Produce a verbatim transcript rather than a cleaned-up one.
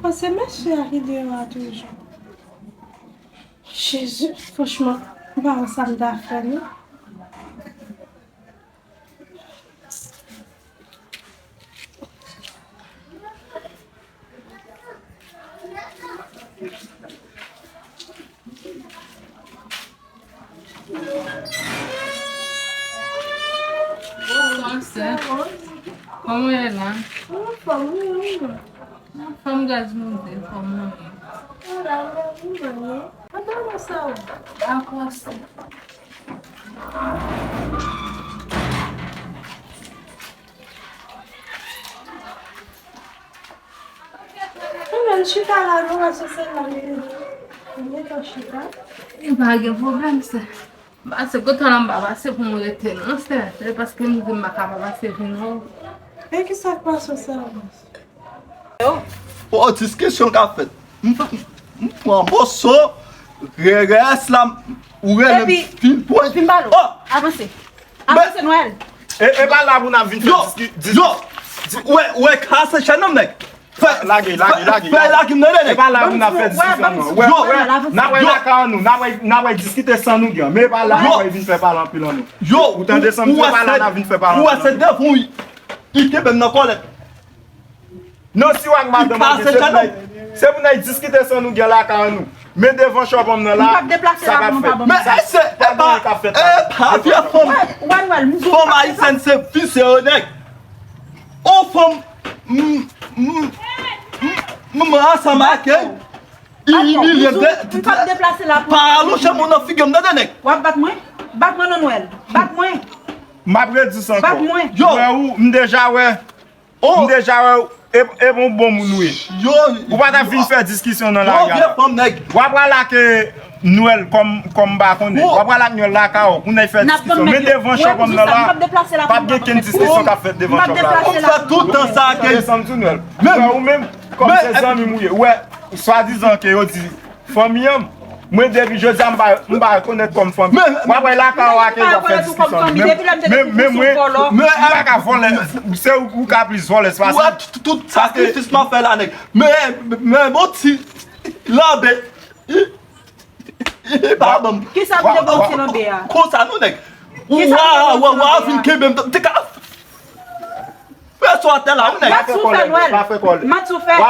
Bon, se mesye a ki deyò a toujou. Jezi, franchman, m pa wè sa m ta fè, non. Bonswa, sè. Kòman w ye la? Anfòm, wi, wi. Anfòm, gaz monte, anfòm, mwen. Ala, mwen, mwen, mwen. Anba nan sa w. Dakò, sè. Mwen menm chita la, nou wè se sèl la, li, li gentan chita. E pa gen pwoblèm, sè. M pase kote w la, m pa pase pou m rete, non, sè. Se paske m di m pa ka pa pase vin wè w. E ki sa k pase, sè? O, diskisyon k ap fèt. M, m pran moso, rè-, rès la, ou rele m fin pwen. Epi, fin bal. O! Avanse. Avanse, Nwèl. E, e pa la pou n ap vin fè diski-, dis-, yo, wè, wè, kase chèn nan, nèg. Fè, lage, lage, fè, lage, fè lage. Lage m nan, nèg. E pa la pou n ap fè diskisyon, non. Wè, wè, n ap wè lakay an nou, n ap wè, n ap wè diskite san nou gen. Men e pa la n ap wè vin fè pale anpil an nou. Yo, ou tande sa m di, e pa la n ap vin fè pale anpil an nou. Ou wè se devan w, li kenbe m nan kòlèt. Non, si w ak madanm an gen, se pou n al, se pou n al diskite san nou gen lakay an nou. Men devan chòpòm nan la, sa k ap fèt. Men èske, e pa, e pa vye fanm, fanm ayisyèn se visye yo, nèg. On fanm, m, m, m, m ansanm ak li, imilye m, pa alonje men w nan figi m, tande, nèg. W ap bat mwen? Bat mwen non, Nwèl. Bat mwen. M ap redi sa ankò. Bat mwen. Yo. Mwen ou, m deja wè. M deja wè w, e, e yon bon moun ou ye. Yo. Ou pa ta vin fè diskisyon nan lari a la. W ap pral ak Nwèl kòm, kòm m pa konnen. W ap pral ak Nwèl lakay ou, pou n al fè diskisyon. Men devan chòpòm nan la, p ap gen kenn diskisyon k ap fèt devan chòpòm la. Ou fè tout tan sa ke. Desann sou Nwèl. Ou wè ou menm, kòm se zanmi m ou ye. Ou wè, swadizan ke yo di, fanmi an, mwen depi jodi a m pa, m pa rekonèt kòm fanmi. W ap wè lakay ou a ke y ap fè diskisyon. Men, men, men mwen, m pa ka vòlè, se ou, ou ka plis vòlè, se pa sa. Tout, tout sakrifis m ap fè la, nèg. Men, men, bon ti lanbe, li pa ban m. Kisa pou te ba w ti lanbe a? Konsa non, nèg. Ou a, ou a, ou a vin kenbe m, te ka fè sou atè la, wi, nèg. Mat sou fè, Nwèl. Mat sou fè.